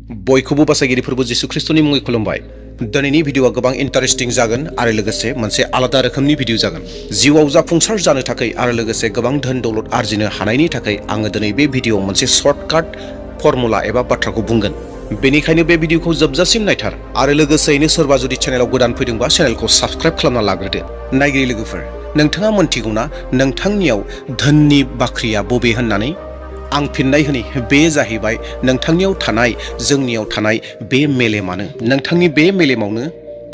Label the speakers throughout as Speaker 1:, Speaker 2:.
Speaker 1: बयखौबो बासायगिरि फोरबो जिसु ख्रिस्टनि मुङै खुलुमबाय। दिनैनि भिडिअआ गोबां इन्टारेस्टिं जागोन आरो लोगोसे मोनसे आलादा रोखोमनि भिडिअ जागोन। जिउआव जाफुंसार जानो थाखाय आरो लोगोसे गोबां धोन दौलत आरजिनो हानायनि थाखाय आङो दिनै बे भिडिअआव मोनसे सर्टकाट फर्मुला एबा बाथ्राखौ बुंगोन। बेनिखायनो बे भिडिअखौ जोबजासिम नायथार आरो लोगोसेयैनो सोरबा जुदि चेनेलाव गोदान फैदोंबा चेनेलखौ साबस्क्राइब खालामना लाग्रोदो। नायगिरि लोगोफोर, नोंथाङा मोनथिगौना नोंथांनियाव धोननि बाख्रिया बबे होननानै? आं फिननाय होनि, बे जाहैबाय नोंथांनियाव थानाय, जोंनियाव थानाय बे मेलेमानो। नोंथांनि बे मेलेमावनो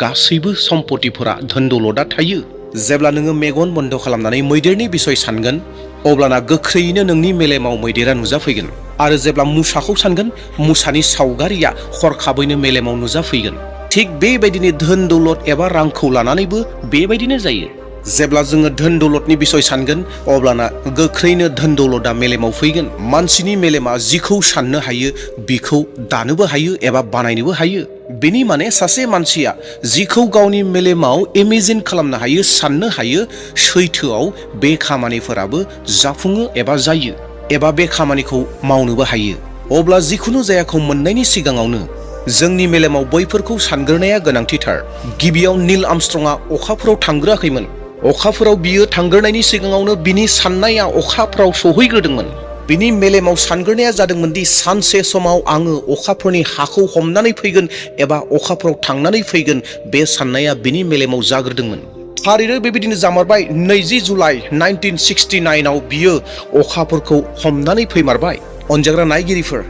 Speaker 1: गासैबो सम्पतिफोरा धोन दौलतआ थायो। जेब्ला नोङो मेगन बन्द खालामनानै मैदेरनि बिसय सानगोन, अब्लाना गोख्रैयैनो नोंनि मेलेमाव मैदेरा नुजाफैगोन। आरो जेब्ला मुसाखौ सानगोन, मुसानि सावगारिया हरखाबैनो मेलेमाव नुजाफैगोन। थिग बेबायदिनो धोन दौलत एबा रांखौ लानानैबो बेबायदिनो जायो। जेब्ला जोङो धोन दौलतनि बिसय सानगोन, अब्लाना गोख्रैनो धोन दौलतआ मेलेमाव फैगोन। मानसिनि मेलेमा जिखौ साननो हायो बिखौ दानोबो हायो एबा बानायनोबो हायो। बेनि माने सासे मानसिया जिखौ गावनि मेलेमाव इमेजिन खालामनो हायो, साननो हायो, सैथोआव बे खामानिफोराबो जाफुङो एबा जायो, एबा बे खामानिखौ मावनोबो हायो। अब्ला जिखुनु जायाखौ मोननायनि सिगाङावनो जोंनि मेलेमाव बैफोरखौ सानग्रोनाया गोनांथिथार। गिबियाव नील आर्मस्ट्रंआ अखाफोराव थांग्रोआखैमोन। अखाफोराव बियो थांग्रोनायनि सिगाङावनो बिनि साननाया अखाफोराव सौहैग्रोदोंमोन। बिनि मेलेमाव सानग्रोनाया जादोंमोन दि सानसे समाव आङो अखाफोरनि हाखौ हमनानै फैगोन एबा अखाफोराव थांनानै फैगोन। बे साननाया बिनि मेलेमाव जाग्रोदोंमोन। थारैनो बेबायदिनो जामारबाय। 20 जुलाइ 1969आव बियो अखाफोरखौ हमनानै फैमारबाय। अनजाग्रा नायगिरिफोर,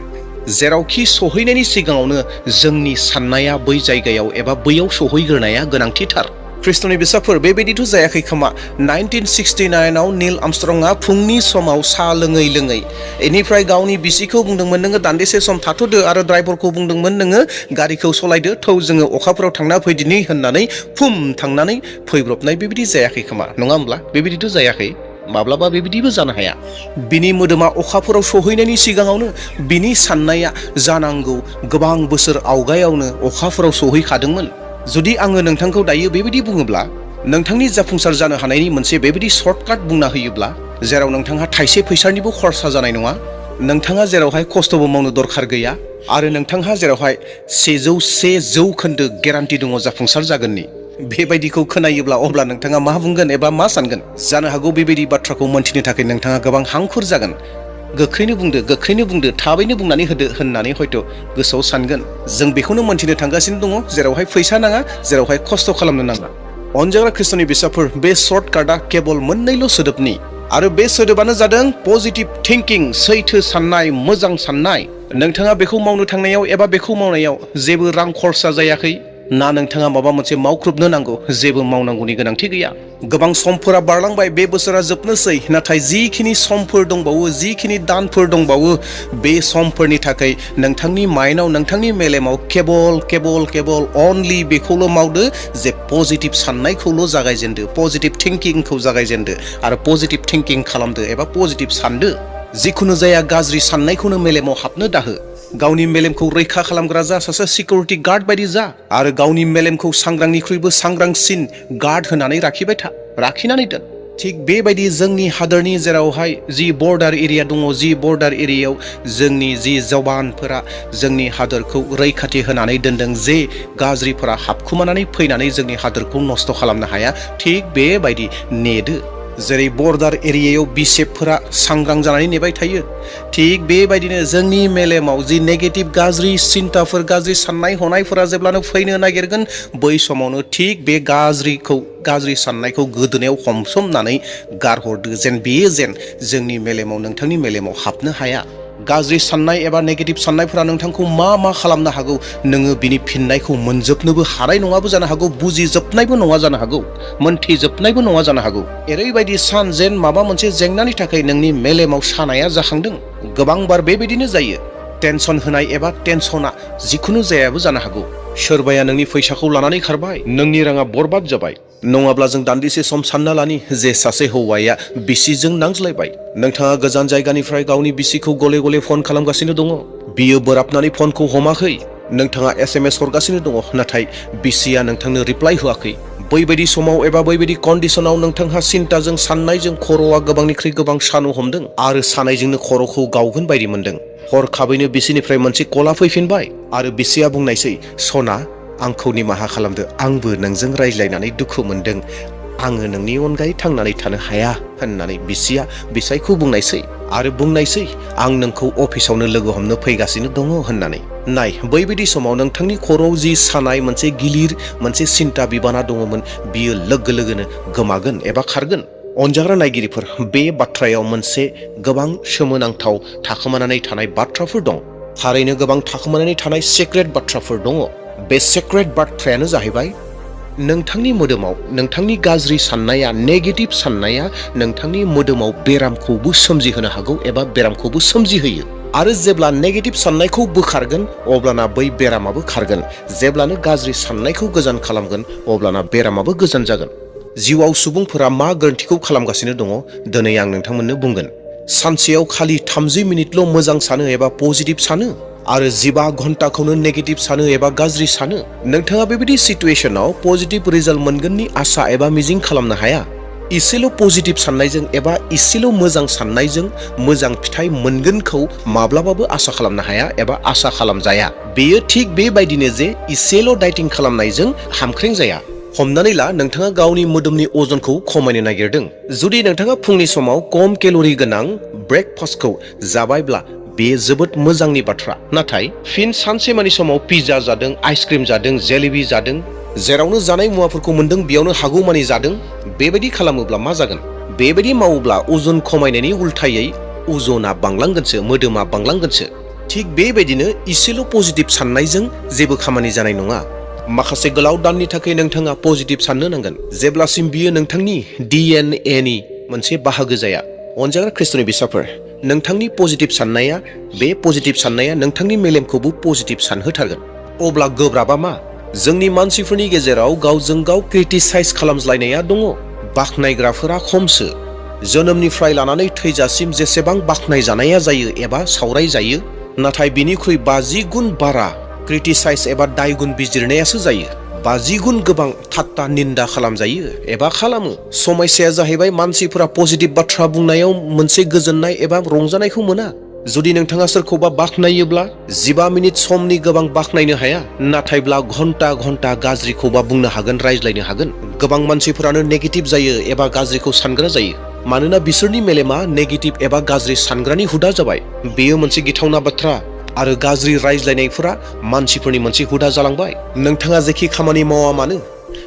Speaker 1: जेरावखि सहैनायनि सिगाङावनो जोंनि साननाया बै जायगायाव एबा बैयाव सहैग्रोनाया गोनांथिथार। ख्रिस्ट'नि बिसाफोर, बेबायदिथ' जायाखै खोमा। 1969आव नील आर्मस्ट्रंआ फुंनि समाव साहा लोङै लोङै बेनिफ्राय गावनि बिसिखौ बुंदोंमोन, नोङो दान्दिसे सम थाथ'दो, आरो ड्राइभारखौ बुंदोंमोन, नोङो गारिखौ सालायदो, थौ जोङो अखाफोराव थांना फैदिनि होननानै फुम थांनानै फैब्रबनाय बेबायदि जायाखै खोमा, नङा होमब्ला? बेबायदिथ' जायाखै। माब्लाबा बेबायदिबो जानो हाया। बिनि मोदोमा अखाफोराव सहैनायनि सिगाङावनो बिनि साननाया जानांगौ गोबां बोसोर आवगायावनो अखाफोराव सहैखादोंमोन। जुदि आङो नोंथांखौ दायो बेबायदि बुङोब्ला, नोंथांनि जाफुंसार जानो हानायनि मोनसे बेबायदि सर्टकाट बुंना होयोब्ला, जेराव नोंथांहा थाइसे फैसानिबो खरसा जानाय नङा, नोंथाङा जेरावहाय खस्थ'बो मावनो दरखार गैया, आरो नोंथांहा जेरावहाय 101% गेरान्टि दङ जाफुंसार जागोननि, बेबायदिखौ खोनायोब्ला अब्ला नोंथाङा मा बुंगोन एबा मा सानगोन? जानो हागौ बेबायदि बाथ्राखौ मोनथिनो थाखाय नोंथाङा गोबां हांखुर जागोन। गोख्रैनो बुंदो, थाबैनो बुंनानै होदो होननानै हयथ' गोसोआव सानगोन। जों बेखौनो मोनथिनो थांगासिनो दङ, जेरावहाय फैसा नाङा, जेरावहाय खस्थ' खालामनो नाङा। अनजाग्रा ख्रिस्ट'नि बिसाफोर, बे सर्टकाटआ केबल मोननैल' सोदोबनि, आरो बे सोदोबानो जादों पजिटिभ थिंकिं, सैथो साननाय, मोजां साननाय। नोंथाङा बेखौ मावनो थांनायाव एबा बेखौ मावनायाव जेबो रां खरसा जायाखै, ना नोंथाङा माबा मोनसे मावख्रुबनो नांगौ, जेबो मावनांगौनि गोनांथि गैया। गोबां समफोरा बारलांबाय, बे बोसोरा जोबनोसै, नाथाय जिखिनि समफोर दंबावो, जिखिनि दानफोर दंबावो, बे समफोरनि थाखाय नोंथांनि माइन्डआव, नोंथांनि मेलेमाव केबल अनलि बेखौल' मावदो जे पजिटिभ साननायखौल' जागायजेनदो, पजिटिभ थिंकिंखौ जागायजेनदो, आरो पजिटिभ थिंकिं खालामदो एबा पजिटिभ सानदो। जिखुनु जाया गाज्रि साननायखौनो मेलेमाव हाबनो दाहो। गावनि मेलेमखौ रैखा खालामग्रा जा, सासे सिकिउरिटि गार्ड बायदि जा, आरो गावनि मेलेमखौ सांग्रांनिख्रुइबो सांग्रांसिन गार्ड होनानै लाखिनानै दोन। थिग बेबायदि जोंनि हादरनि जेरावहाय जि बर्डार एरिया दङ, जि बर्डार एरियायाव जोंनि जि जवानफोरा जोंनि हादरखौ रैखाथि होनानै दोनदों, जे गाज्रिफोरा हाबखुमानानै फैनानै जोंनि हादरखौ नस्थ' खालामनो हाया, थिग बेबायदि नेदो। जेरै बर्डार एरियायाव बिसेफफोरा सांग्रां जानानै नेबाय थायो, थिग बेबायदिनो जोंनि मेलेमाव जि नेगेटिभ गाज्रि सिन्ताफोर, गाज्रि साननाय हनायफोरा जेब्लानो फैनो नागिरगोन, बै समावनो थिग बे गाज्रि साननायखौ गोदोनायाव हमसोमनानै गारहरदो, जेन जोंनि मेलेमाव, नोंथांनि मेलेमाव हाबनो हाया। गाज्रि साननाय एबा नेगेटिभ साननायफोरा नोंथांखौ मा खालामनो हागौ, नोङो बिनि फिननायखौ मोनजोबनोबो हानाय नङाबो जानो हागौ, बुजिजोबनायबो नङा जानो हागौ, मोनथिजोबनायबो नङा जानो हागौ। ओरैबायदि सान जेन माबा मोनसे जेंनानि थाखाय नोंनि मेलेमाव सानाया जाखांदों। गोबांबार बेबायदिनो जायो। टेनसन होनाय एबा टेनसना जिखुनु जायाबो जानो हागौ। सोरबाया नोंनि फैसाखौ लानानै खारबाय, नोंनि राङा बरबाद जाबाय। नङाब्ला जों दान्दिसे सम सानना लानि जे सासे हौवाया बिसिजों नांज्लायबाय। नोंथाङा गोजान जायगानिफ्राय गावनि बिसिखौ गले गले फन खालामगासिनो दङ, बियो बोराबनानै फनखौ हमाखै। नोंथाङा SMS हरगासिनो दङ, नाथाय बिसिया नोंथांनो रिप्लाइ होआखै। बैबायदि समाव एबा बैबायदि कन्डिसनाव नोंथांहा सिन्ताजों, साननायजों खर'आ गोबांनिख्रुइ गोबां सानो हमदों, आरो सानायजोंनो खर'खौ गावगोन बायदि मोनदों। हरखाबैनो बिसिनिफ्राय मोनसे कला फैफिनबाय आरो बिसिया बुंनायसै, सना आंखौ निमाहा खालामदो, आंबो नोंजों रायज्लायनानै दुखु मोनदों, आङो नोंनि अनगायै थांनानै थानो हाया होननानै बिसिया बिसायखौ बुंनायसै आरो बुंनायसै, आं नोंखौ अफिसावनो लोगो हमनो फैगासिनो दङ होननानै। नाय, बैबायदि समाव नोंथांनि खर'आव जि सानाय मोनसे गिलिर मोनसे सिन्ता बिबाना दङमोन, बियो लोगो लोगोनो गोमागोन एबा खारगोन। अनजाग्रा नायगिरिफोर, बे बाथ्रायाव मोनसे गोबां सोमोनांथाव थाखोमानानै थानाय बाथ्राफोर दं। थारैनो गोबां थाखोमानानै थानाय सिक्रेट बाथ्राफोर दङ। बे सिक्रेट बाथ्रायानो जाहैबाय, नोंथांनि मोदोमाव नोंथांनि गाज्रि साननाया, नेगेटिभ साननाया नोंथांनि मोदोमाव बेरामखौबो सोमजिहोनो हागौ एबा बेरामखौबो सोमजिहोयो। आरो जेब्ला नेगेटिभ साननायखौ बोखारगोन अब्लाना बै बेरामाबो खारगोन। जेब्लानो गाज्रि साननायखौ गोजान खालामगोन अब्लाना बेरामाबो गोजान जागोन। जिउआव सुबुंफोरा मा गोरोन्थिखौ खालामगासिनो दङ, दिनै आं नोंथांमोननो बुंगोन। सानसेयाव खालि 30 मिनिटल' मोजां सानो एबा पजिटिभ सानो आरो 15 घन्टाखौनो नेगेटिभ सानो एबा गाज्रि सानो। नोंथाङा बेबायदि सिटुएशनाव पजिटिभ रिजाल्ट मोनगोननि आसा एबा मिजिं खालामनो हाया। इसेल' पजिटिभ साननायजों एबा इसेल' मोजां साननायजों मोजां फिथाइ मोनगोनखौ माब्लाबाबो आसा खालामनो हाया एबा आसा खालामजाया। बेयो थिग बेबायदिनो जे इसेल' डाइटिं खालामनायजों हामख्रें जाया। हमनानै ला, नोंथाङा गावनि मोदोमनि अजनखौ खमायनो नागिरदों। जुदि नोंथाङा फुंनि समाव खम केल'रि गोनां ब्रेकफास्टखौ जाबायब्ला बेयो जोबोद मोजांनि बाथ्रा। नाथाय फिन सानसेमानि समाव पिज्जा जादों, आइसक्रिम जादों, जेलेबि जादों, जेरावनो जानाय मुवाफोरखौ मोनदों बेयावनो हागौमानि जादों, बेबायदि खालामोब्ला मा जागोन? बेबायदि मावोब्ला अजन खमायनायनि उल्थायै अजना बांलांगोनसो, मोदोमा बांलांगोनसो। थिग बेबायदिनो इसेल' पजिटिभ साननायजों जेबो खामानि जानाय नङा। माखासे गोलाव दाननि थाखाय नोंथाङा पजिटिभ साननो नांगोन, जेब्लासिम बियो नोंथांनि DNA नि मोनसे बाहागो जाया। अनजाग्रा ख्रिस्ट'नि बिसाफोर, नोंथांनि पजिटिभ साननाया, बे पजिटिभ साननाया नोंथांनि मेलेमखौबो पजिटिभ सानहोथारगोन। अब्ला गोब्राबा मा? जोंनि मानसिफोरनि गेजेराव गावजों गाव क्रिटिसाइज खालामज्लायनाया दङ। बाख्नायग्राफोरा खमसो। जोनोमनिफ्राय लानानै थैजासिम जेसेबां बाख्नाय जानाया जायो एबा सावराय जायो, नाथाय बिनिख्रुइ 50 गुन बारा क्रिटिसाइज एबा दायगुन बिजिरनायासो जायो। 50 गुन गोबां ठाट्टा निन्दा खालामजायो एबा खालामो। समस्याया जाहैबाय, मानसिफोरा पजिटिभ बाथ्रा बुंनायाव मोनसे गोजोननाय एबा रंजानायखौ मोना। जुदि नोंथाङा सोरखौबा बाख्नायोब्ला 15 मिनिट समनि गोबां बाख्नायनो हाया, नाथायब्ला घन्टा घन्टा गाज्रिखौबा बुंनो हागोन, रायज्लायनो हागोन। गोबां मानसिफोरानो नेगेटिभ जायो एबा गाज्रिखौ सानग्रा जायो, मानोना बिसोरनि मेलेमा नेगेटिभ एबा गाज्रि सानग्रानि हुदा जाबाय। बेयो मोनसे गिथावना बाथ्रा आरो गाज्रि रायज्लायनायफोरा मानसिफोरनि मोनसे हुदा जालांबाय। नोंथाङा जेखि खामानि मावा मानो,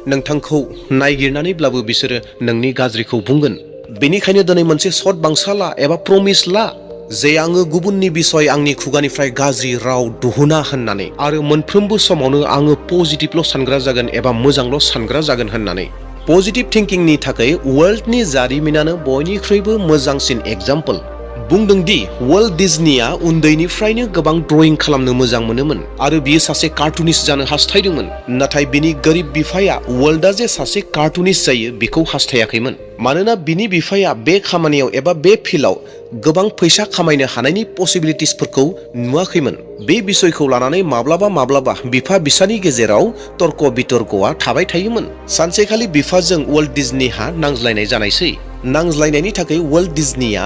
Speaker 1: नोंथांखौ नायगिरनानैब्लाबो बिसोरो नोंनि गाज्रिखौ बुंगोन। बेनिखायनो दिनै मोनसे सत बांसा ला एबा प्रमिस ला, जे आङो गुबुननि बिसय आंनि खुगानिफ्राय गाज्रि राव दिहुना होननानै, आरो मोनफ्रोमबो समावनो आङो पजिटिभल' सानग्रा जागोन एबा मोजांल' सानग्रा जागोन होननानै। पजिटिभ थिंकिंनि थाखाय वर्ल्डनि जारिमिनानो बयनिख्रुइबो मोजांसिन एग्जाम्पल। बुंदों दि वाल्ट डिज्नीया उन्दैनिफ्रायनो गोबां ड्रयिं खालामनो मोजां मोनोमोन आरो बियो सासे कार्टुनिस्ट जानो हास्थायदोंमोन। नाथाय बिनि गोरिब बिफाया वाल्टआ जे सासे कार्टुनिस्ट जायो बेखौ हास्थायाखैमोन, मानोना बिनि बिफाया बे खामानियाव एबा बे फिल्डआव गोबां फैसा खामायनो हानायनि पसिबिलिटिसफोरखौ नुवाखैमोन। बे बिसयखौ लानानै माब्लाबा माब्लाबा बिफा बिसानि गेजेराव तर्क बितर्कआ थाबाय थायोमोन। सानसेखालि बिफाजों वाल्ट डिज्नीहा नांज्लायनाय जानायसै। नांज्लायनायनि थाखाय वाल्ट डिज्नीया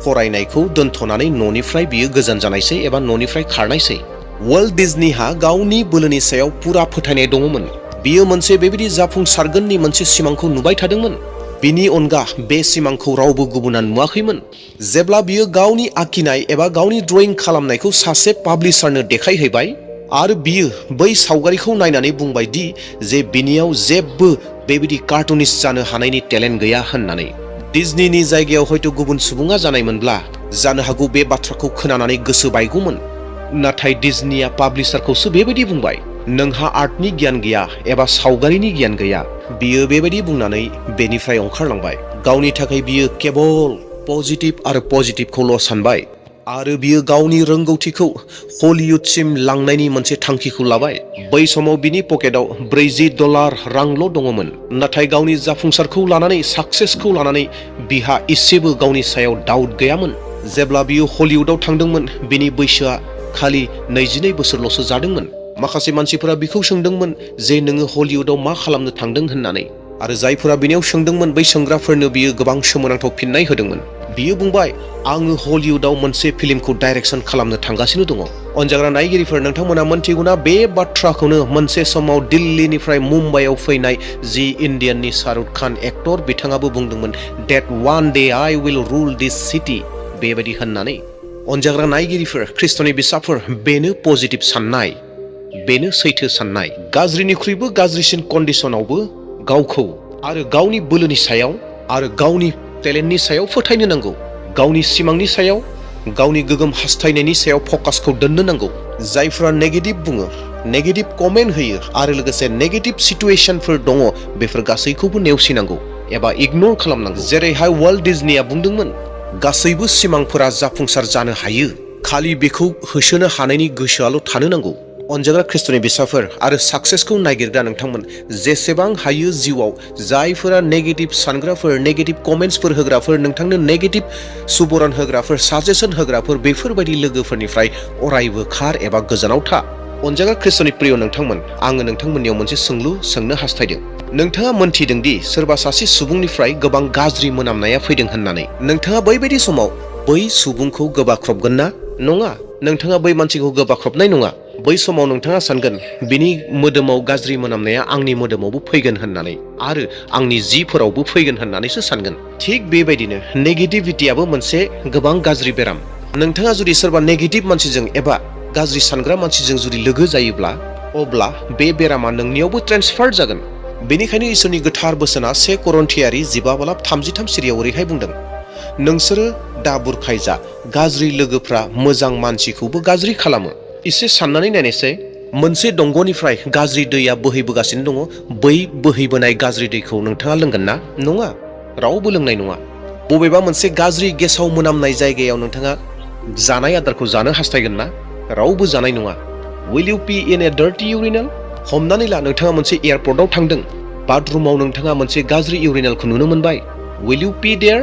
Speaker 1: फरायनायखौ दोनथ'नानै न'निफ्राय बियो गोजान जानायसै एबा न'निफ्राय खारनायसै। वाल्ट डिज्नीहा गावनि बोलोनि सायाव पुरा फोथायनाय दङमोन। बियो मोनसे बेबायदि जाफुंसारगोननि मोनसे सिमांखौ नुबाय थादोंमोन। बिनि अनगा बे सिमांखौ रावबो गुबुना नुवाखैमोन। जेब्ला बियो गावनि आखिनाय एबा गावनि ड्रयिं खालामनायखौ सासे पाब्लिशारनो देखायहैबाय आरो बियो बै सावगारिखौ नायनानै बुंबाय दि जे बिनियाव जेबो बेबायदि कार्टुनिस्ट जानो हानायनि टेलेन्ट गैया होननानै। डिज्नीनि जायगायाव हयथ' गुबुन सुबुङा जानायमोनब्ला जानो हागौ बे बाथ्राखौ खोनानानै गोसो बायगौमोन। नाथाय डिज्नीया पाब्लिशारखौसो बेबायदि बुंबाय, नोंहा आर्टनि गियान गैया एबा सावगारिनि गियान गैया। बियो बेबायदि बुंनानै बेनिफ्राय ओंखारलांबाय। गावनि थाखाय बियो केबल पजिटिभ आरो पजिटिभखौल' सानबाय आरो बियो गावनि रोंगौथिखौ हलिउडसिम लांनायनि मोनसे थांखिखौ लाबाय। बै समाव बिनि पकेटाव $40 रांल' दङमोन, नाथाय गावनि जाफुंसारखौ लानानै, साक्सेसखौ लानानै बिहा इसेबो गावनि सायाव डाउट गैयामोन। जेब्ला बियो हलिउडआव थांदोंमोन बिनि बैसोआ खालि 22 बोसोरल'सो जादोंमोन। माखासे मानसिफोरा बिखौ सोंदोंमोन जे नोङो हलिउडआव मा खालामनो थांदों होननानै, आरो जायफोरा बिनियाव सोंदोंमोन बै सोंग्राफोरनो बियो गोबां सोमोनांथाव फिननाय होदोंमोन। बियो बुंबाय आङो हलिउदाव मोनसे फिल्मखौ डाइरेक्सन खालामनो थांगासिनो दङ। अनजाग्रा नायगिरिफोर नोंथांमोना मोनथिगौना बे बाथ्राखौनो मोनसे समाव दिल्लीनिफ्राय मुम्बाइआव फैनाय जि इण्डियाननि शाहरुख खान एक्टर बिथाङाबो बुंदोंमोन that one day I will rule this city बेबायदि होननानै। अनजाग्रा नायगिरिफोर ख्रिस्ट'नि बिसाफोर बेनो पजिटिभ साननाय, बेनो सैथो साननाय। गाज्रिनिख्रुइबो गाज्रिसिन कन्डिशनावबो गावखौ आरो गावनि बोलोनि सायाव आरो गावनि टेलेन्टनि सायाव फोथायनो नांगौ। गावनि सिमांनि सायाव, गावनि गोगोम हास्थायनायनि सायाव फकासखौ दोननो नांगौ। जायफ्रा नेगेटिभ बुङो, नेगेटिभ कमेन्ट होयो आरो लोगोसे नेगेटिभ सिटुएशनफोर दङ बेफोर गासैखौबो नेवसिनांगौ एबा इगनर खालामनांगौ। जेरैहाय वाल्ट डिज्नीया बुंदोंमोन गासैबो सिमांफोरा जाफुंसार जानो हायो, खालि बेखौ होसोनो हानायनि गोसोआल' थानो नांगौ। अनजाग्रा ख्रिस्ट'नि बिसाफोर आरो साक्सेसखौ नागिरग्रा नोंथांमोन जेसेबां हायो जिउआव जायफोरा नेगेटिभ सानग्राफोर, नेगेटिभ कमेन्ट्सफोर होग्राफोर, नोंथांनो नेगेटिभ सुबुरुन होग्राफोर, साजेसन होग्राफोर, बेफोरबायदि लोगोफोरनिफ्राय अरायबो खार एबा गोजानाव था। अनजाग्रा ख्रिस्ट'नि प्रिय नोंथांमोन, आङो नोंथांमोननियाव मोनसे सोंलु सोंनो हास्थायदों। नोंथाङा मोनथिदों दि सोरबा सासे सुबुंनिफ्राय गोबां गाज्रि मोनामनाया फैदों होननानै। नोंथाङा बैबायदि समाव बै सुबुंखौ गोबाख्रबगोन ना? नङा, नोंथाङा बै मानसिखौ गोबाख्रबनाय नङा। बै समाव नोंथाङा सानगोन बिनि मोदोमाव गाज्रि मोनामनाया आंनि मोदोमावबो फैगोन होननानै आरो आंनि जिफोरावबो फैगोन होननानैसो सानगोन। थिग बेबायदिनो नेगेटिभिटियाबो मोनसे गोबां गाज्रि बेराम। नोंथाङा जुदि सोरबा नेगेटिभ मानसिजों एबा गाज्रि सानग्रा मानसिजों जुदि लोगो जायोब्ला अब्ला बे बेरामा नोंनियावबो ट्रेन्सफार जागोन। बेनिखायनो इसोरनि गोथार बोसोना 1 करन्थियारि 15:33 सिरियाव ओरैहाय बुंदों, नोंसोरो दा बुरखाय जा, गाज्रि लोगोफ्रा मोजां मानसिखौबो गाज्रि खालामो। एसे साननानै नायनायसै, मोनसे दंग'निफ्राय गाज्रि दैया बोहैबोगासिनो दङ, बै बोहैबोनाय गाज्रि दैखौ नोंथाङा लोंगोन ना? नङा, रावबो लोंनाय नङा। बबेबा मोनसे गाज्रि गेसाव मोनामनाय जायगायाव नोंथाङा जानाय आदारखौ जानो हास्थायगोन ना? रावबो जानाय नङा। Will you pee in a dirty urinal? हमनानै ला नोंथाङा मोनसे एयारपर्टआव थांदों, बाथरुमाव नोंथाङा मोनसे गाज्रि इउरिनेलखौ नुनो मोनबाय। Will you be there?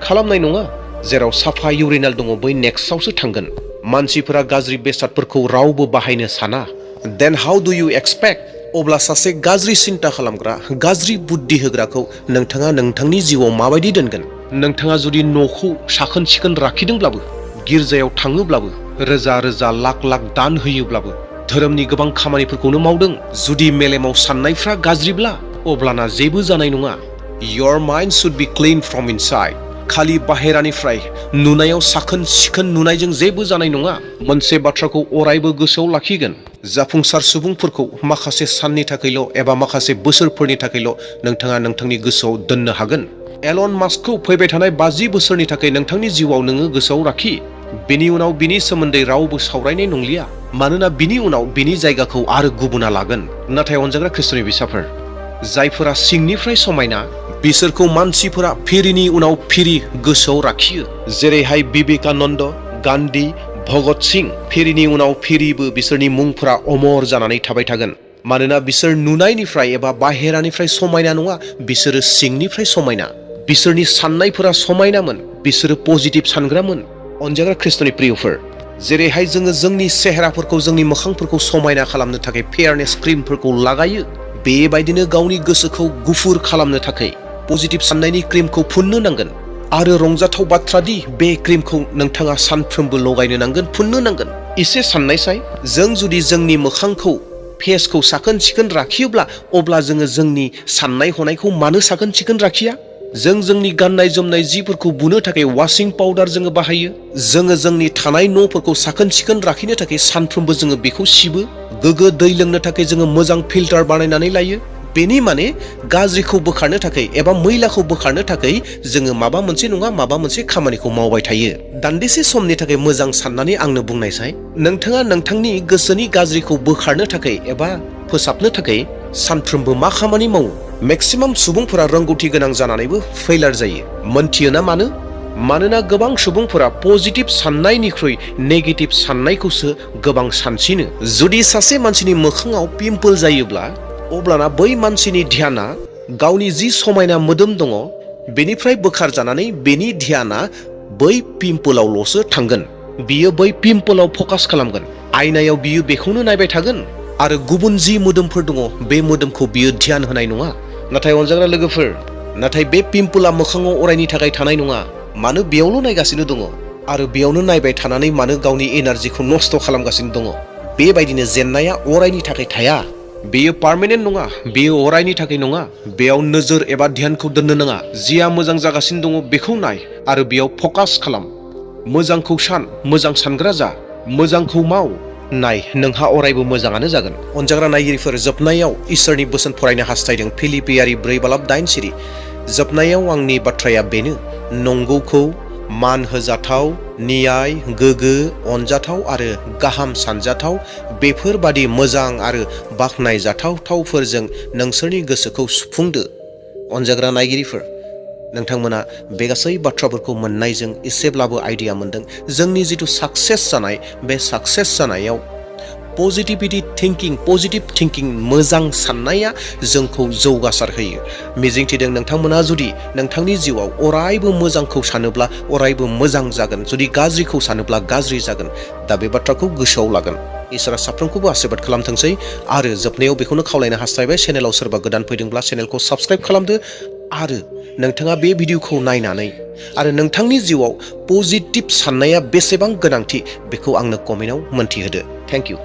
Speaker 1: खालामनाय नङा। जेराव साफा इउरिनेल दङ बै नेक्स्टआवसो थांगोन। मानसिफोरा गाज्रि बेसादफोरखौ रावबो बाहायनो साना। देन हाउ डु इउ एक्सपेक्ट? अब्ला सासे गाज्रि सिन्ता खालामग्रा, गाज्रि बुद्धि होग्राखौ नोंथाङा नोंथांनि जिउआव माबायदि दोनगोन? नोंथाङा जुदि न'खौ साखोन सिखोन लाखिदोंब्लाबो, गिर्जायाव थाङोब्लाबो, रोजा रोजा लाख लाख दान होयोब्लाबो, धोरोमनि गोबां खामानिफोरखौनो मावदों, जुदि मेलेमाव साननायफ्रा गाज्रिब्ला अब्लाना जेबो जानाय नङा। Your mind should be clean from inside. खालि बाहेरानिफ्राय नुनायाव साखोन सिखोन नुनायजों जेबो जानाय नङा। मोनसे बाथ्राखौ अरायबो गोसोआव लाखिगोन, जाफुंसार सुबुंफोरखौ माखासे साननि थाखायल' एबा माखासे बोसोरफोरनि थाखायल' नोंथाङा नोंथांनि गोसोआव दोननो हागोन। एलन मास्कखौ फैबाय थानाय 50 बोसोरनि थाखाय नोंथांनि जिउआव नोङो गोसोआव लाखि। बिनि उनाव बिनि सोमोन्दै रावबो सावरायनाय नंलिया, मानोना बिनि उनाव बिनि जायगाखौ आरो गुबुना लागोन। नाथाय अनजाग्रा ख्रिस्ट'नि बिसाफोर, जायफोरा सिंनिफ्राय समायना बिसोरखौ मानसिफोरा फिरिनि उनाव फिरि गोसोआव लाखियो। जेरैहाय बिवेकानन्द, गान्धी, भगत सिं, फिरिनि उनाव फिरिबो बिसोरनि मुंफोरा अमर जानानै थाबाय थागोन। मानोना बिसोर नुनायनिफ्राय एबा बाहेरानिफ्राय समायना नङा, बिसोरो सिंनिफ्राय समायना। बिसोरनि साननायफोरा समायनामोन, बिसोरो पजिटिभ सानग्रामोन। अनजाग्रा ख्रिस्ट'नि प्रियफोर, जेरैहाय जोङो जोंनि सेहेराफोरखौ, जोंनि मोखांफोरखौ समायना खालामनो थाखाय फेयारनेस क्रिमफोरखौ लागायो, बेबायदिनो गावनि गोसोखौ गुफुर खालामनो थाखाय पजिटिभ साननायनि क्रिमखौ फुननो नांगोन। आरो रंजाथाव बाथ्रा दि बे क्रिमखौ नोंथाङा सानफ्रोमबो लगायनो नांगोन, फुननो नांगोन। एसे साननायसाय, जों जुदि जोंनि मोखांखौ, फेसखौ साखोन सिखोन लाखियोब्ला अब्ला जोङो जोंनि साननाय हनायखौ मानो साखोन सिखोन लाखिया? जों जोंनि गाननाय जोमनाय जिफोरखौ बुनो थाखाय वाशिं पाउडार जोङो बाहायो। जोङो जोंनि थानाय न'फोरखौ साखोन सिखोन लाखिनो थाखाय सानफ्रोमबो जोङो बेखौ सिबो। गोग्गो दै लोंनो थाखाय जोङो मोजां फिल्टार बानायनानै लायो। बेनि माने गाज्रिखौ बोखारनो थाखाय एबा मैलाखौ बोखारनो थाखाय जोङो माबा मोनसे नङा माबा मोनसे खामानिखौ मावबाय थायो। दान्दिसे समनि थाखाय मोजां साननानै आंनो बुंनायसाय, नोंथाङा नोंथांनि गोसोनि गाज्रिखौ बोखारनो थाखाय एबा फोसाबनो थाखाय सानफ्रोमबो मा खामानि मावो? मेक्सिमाम सुबुंफोरा रोंगौथि गोनां जानानैबो फेइलार जायो। मोनथियोना मानो? मानोना गोबां सुबुंफोरा पजिटिभ साननायनिख्रुइ नेगेटिभ साननायखौसो गोबां सानसिनो। जुदि सासे मानसिनि मोखाङाव पिम्पल जायोब्ला अब्लाना बै मानसिनि ध्याना गावनि जि समायना मोदोम दङ बेनिफ्राय बोखारजानानै बेनि ध्याना बै पिम्पलावल'सो थांगोन। बियो बै पिम्पलाव फकास खालामगोन। आयनायाव बियो बेखौनो नायबाय थागोन आरो गुबुन जि मोदोमफोर दङ बे मोदोमखौ बियो ध्यान होनाय नङा। नाथाय अनजाग्रा लोगोफोर, नाथाय बे पिम्पला मोखाङाव अरायनि थाखाय थानाय नङा। मानो बेयावल' नायगासिनो दङ आरो बेयावनो नायबाय थानानै मानो गावनि एनार्जिखौ नस्थ' खालामगासिनो दङ। बेबायदिनो जेननाया अरायनि थाखाय थाया। बेयो पार्मानेन्ट नङा, बेयो अरायनि थाखाय नङा। बेयाव नोजोर एबा ध्यानखौ दोननो नाङा। जिया मोजां जागासिनो दङ बेखौ नाय आरो बेयाव फकास खालाम। मोजांखौ सान, मोजां सानग्रा जा, मोजांखौ माव। नाय, नोंहा अरायबो मोजाङानो जागोन। अनजाग्रा नायगिरिफोर, जोबनायाव इसोरनि बोसोन फरायनो हास्थायदों। फिलिपियारि 4:9 जोबनायाव आंनि बाथ्राया बेनो, नंगौखौ, मान होजाथाव, न्याय, गोगो, अनजाथाव आरो गाहाम सानजाथाव बेफोरबादि मोजां आरो बाख्नायजाथावफोरजों नोंसोरनि गोसोखौ सुफुंदो। अनजाग्रा नायगिरिफोर, नोंथांमोना बे गासै बाथ्राफोरखौ मोननायजों एसेब्लाबो आइडिया मोनदों। जोंनि जिथु साक्सेस जानाय, बे साक्सेस जानायाव पजिटिभ थिंकिं मोजां साननाया जोंखौ जौगासार होयो। मिजिंथिदों नोंथांमोना जुदि नोंथांनि जिउआव अरायबो मोजांखौ सानोब्ला अरायबो मोजां जागोन, जुदि गाज्रिखौ सानोब्ला गाज्रि जागोन। दा बे बाथ्राखौ गोसोआव लागोन। इसोरा साफ्रोमखौबो आशीर्बाद खालामथोंसै आरो जोबनायाव बेखौनो खावलायनो हास्थायबाय, चेनेलाव सोरबा गोदान फैदोंब्ला चेनेलखौ साबस्क्राइब खालामदो आरो नोंथाङा बे भिडिअखौ नायनानै आरो नोंथांनि जिउआव पजिटिभ साननाया बेसेबां गोनांथि बेखौ आंनो कमेन्टआव मोन्थिहोदो। Thank you.